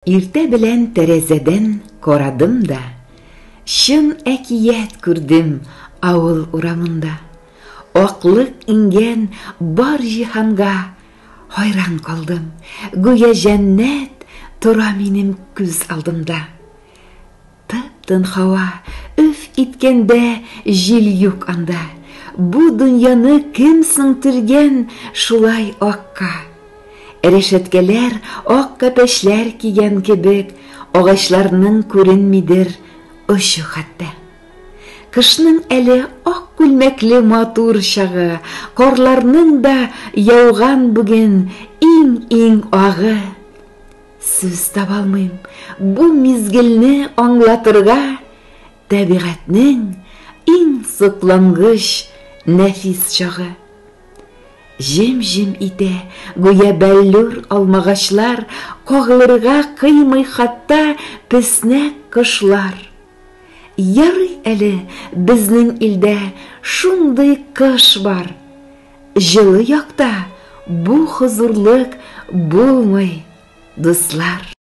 Иртә белән тәрәзәдән карадым да, Чын әкият күрдем авыл урамында. Аклык иңгән бар җиһанга Хайран калдым, гүя җәннәт Тора минем күз алдымда. Тып-тын һава, өф иткәндә җил юк анда. Бу дөньяны кем соң төргән шулай акка? Рәшәткәләр ак кәпәчләр кигән кебек, агачларның күренмидер очы хәтта. Кышның әле ак күлмәкле матур чагы, карларның да яуган бүген иң-иң агы. Сүз табалмыйм бу мизгелне аңлатырга, Табигатьнең иң соклангыч нәфис чагы. Җем-җем итә, гүя бәллүр алмагачлар, Кагылырга кыймый хәтта песнәк кошлар. Ярый әле безнең илдә шундый кыш бар, Җылы якта бу хозурлык булмый, дуслар.